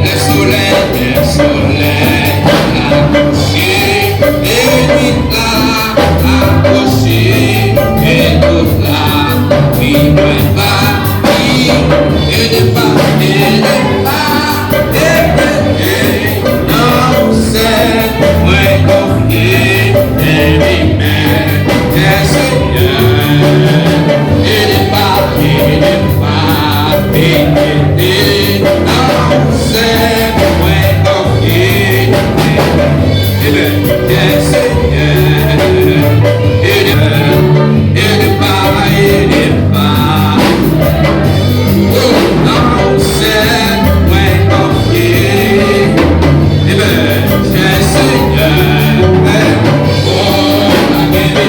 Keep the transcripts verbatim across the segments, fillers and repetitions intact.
Lè solèy, lè solèy la kouche, e nwit la apwoche, e tout la pi mwen pa pi, e de pa, e de pa, e de, e nan ou sèl mwen konfye, e li menm, e Senyè, e de pa, e de pa, e de, e nan ou sèl mwen konfye. Amen. Yes, Senyè. Ede, ede pa, ede pa. Oh, nan ou sèl mwen konfye. Amen. Yes, Senyè. Oh, pa gen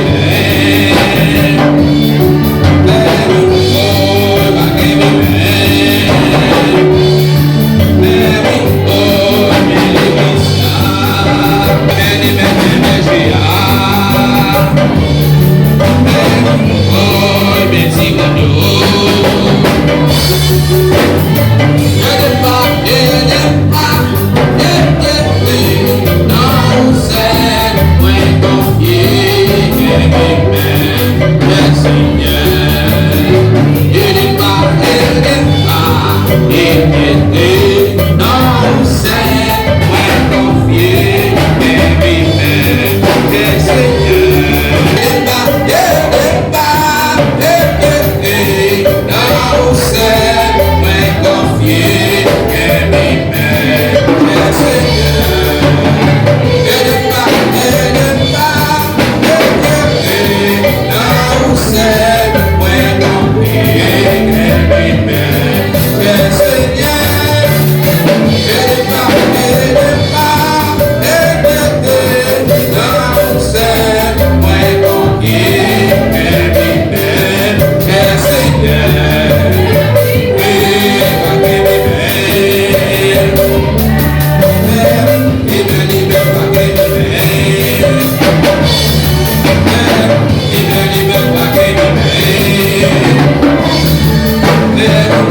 limit.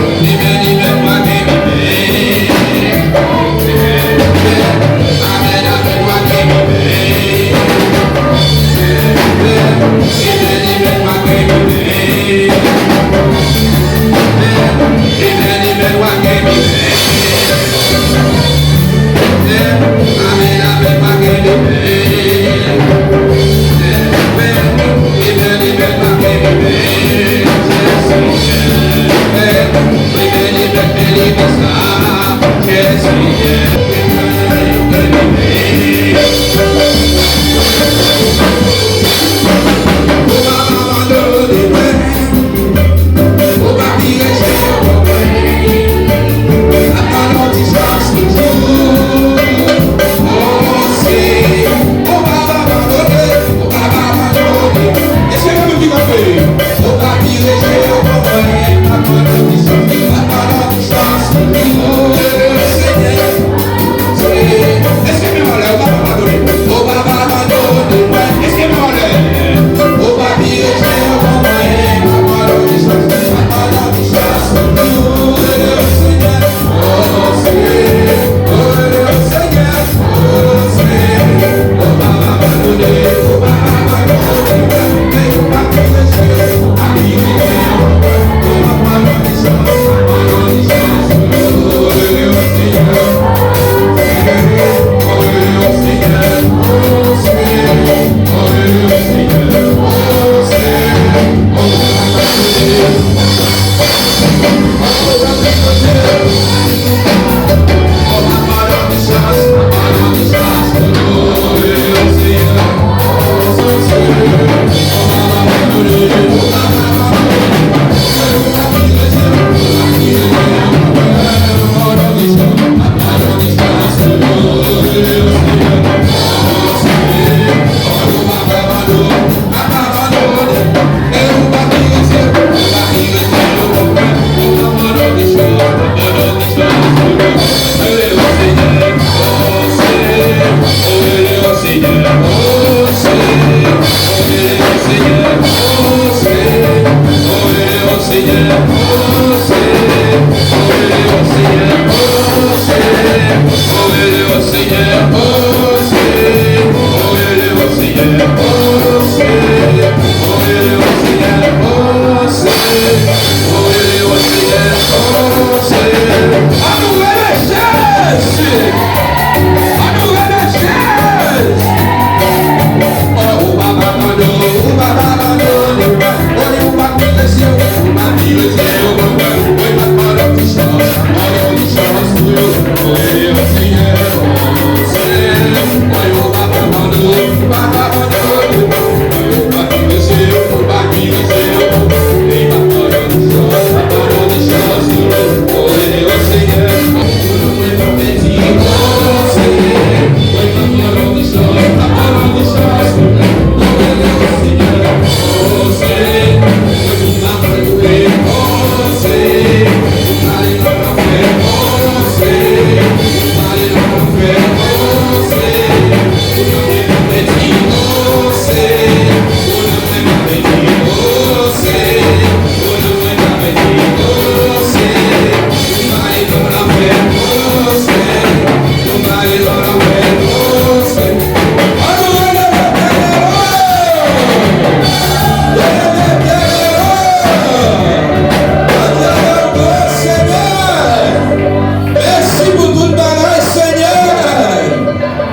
Mèsi pou tout bagay, Senyè.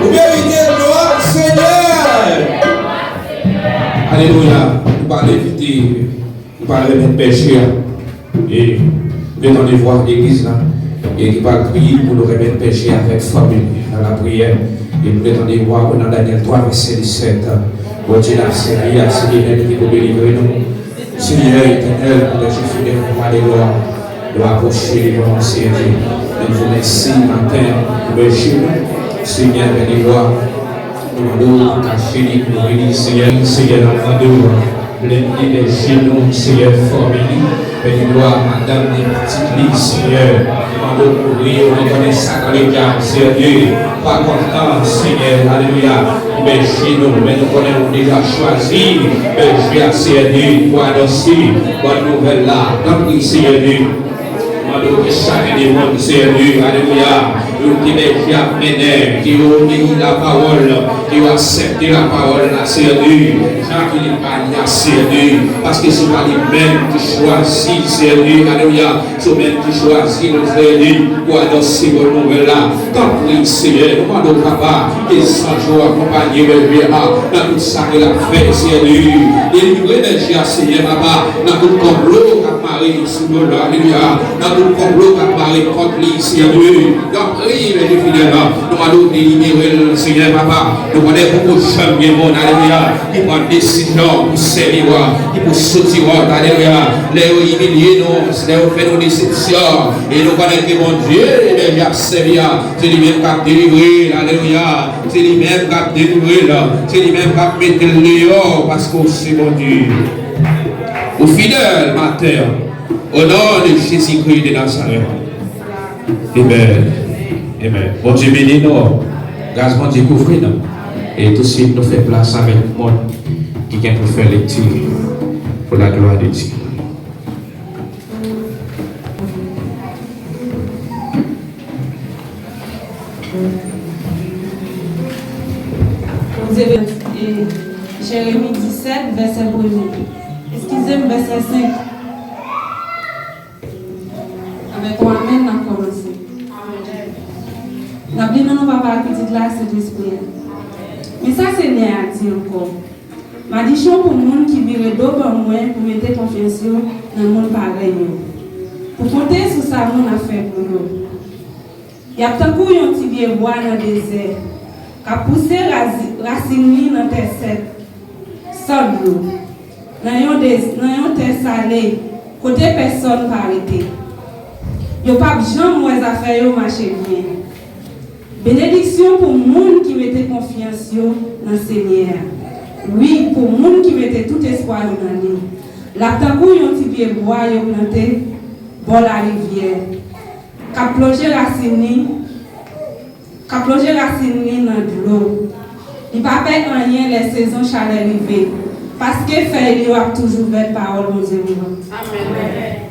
Ou merite glwa, Senyè. Alelouya. Nou pral envite, nou pral remèt bèje a. E nou tande vwa legliz la. E ki pral priye pou nou remèt bèje avèk fanmi li nan lapriyè. E nou tande vwa ou nan Danyèl twa, vèsè disèt. Bondye n ap sèvi a, se li menm ki pou delivre nou. Senyè Etènèl, bèje fidèl, nou pale glwa. Nou apwoche devan ou, Senyè Dye. Nou di w mèsi maten an pou bèje nou. Senyè, bèje glwa. Nou mande w pou kache li, kouvri li, Senyè. Senyè, n ap mande w blende bèje nou, Senyè, fanmi li. Bèje glwa, madanm li, pitit li, Senyè. Nou mande w kouvri yo, nou konnen sa k nan legliz, Senyè Dye. Pa kontan, Senyè, alelouya, pou bèje nou, men nou konnen ou deja chwazi bèje a, Senyè Dye, pou anonse bòn nouvèl la. Tanpri, Senyè Dye, mande w ke chak de moun, Senyè Dye, alelouya, yo ki bèje ap mennen, ke yo obeyi lapawòl, ke yo aksepte lapawòl la, Senyè Dye, jan ke li ba li a, Senyè Dye, paske se pa li menm ki chwazi, Senyè Dye, alelouya, se ou menm ki chwazi nou, Senyè Dye, pou anonse bòn nouvèl la. Tanpri, Senyè, nou mande w, Papa, ke zanj ou akonpanye bèje a nan tout sa ke l ap fè, Senyè Dye. Delivre bèje a, Senyè, Papa, nan tout konplo k ap mare sou do l, alelouya, nan tout konplo k ap mare kont li, Senyè Dye. Tanpri, bèje fidèl la, nou mande w delivre l, Senyè, Papa. Nou konnen poko janm gen moun, alelouya, ki pran desizyon pou sèvi w, ki pou soti wòt, alelouya. Lè yo imilye nou, lè yo fè nou desepsyon, e nou konnen ke Bondye, ebyen, y ap sèvi a, se li menm k ap delivre l, alelouya. Se li menm k ap delivre l, se li menm k ap mete l deyò, paske w se Bondye. Ou fidèl maten an, o non de Jezikri de Nazarèt. Amen. Amen. Bondye beni nou. Gras Bondye kouvri nou. E tousuit nou fè plas avèk moun ki gen pou fè lekti pou la glwa de Dye. Bondye, e, Jeremi disèt, vèsè premye. Eskize m, vèsè senk. Avèk yon amèn, n ap kòmanse. N ap li nan non Papa a, Pitit la, Sentespri a. Men sa Senyè a di ankò, Madichon pou moun ki vire do ban mwen pou mete konfyans yo nan moun parèy yo, pou konte sou sa moun ap fè pou yo. Y ap tankou yon ti pye bwa nan dezè, k ap pouse razi-, rasin li nan tè sèk, san dlo, nan yon dez-, nan yon tè sale, kote pèsòn pa rete. Yo p ap janm wè zafè yo mache byen. Benediksyon pou moun ki mete konfyans yo nan Senyè a. Wi, pou moun ki mete tout espwa yo nan li. L ap tankou yon ti pye bwa yo plante bò larivyè, k ap plonje rasin li, k ap plonje rasin li nan dlo. Li pa pè anyen lè sezon chalè rive, paske fèy li yo ap toujou vèt, pawòl Bondye vivan. Amèn.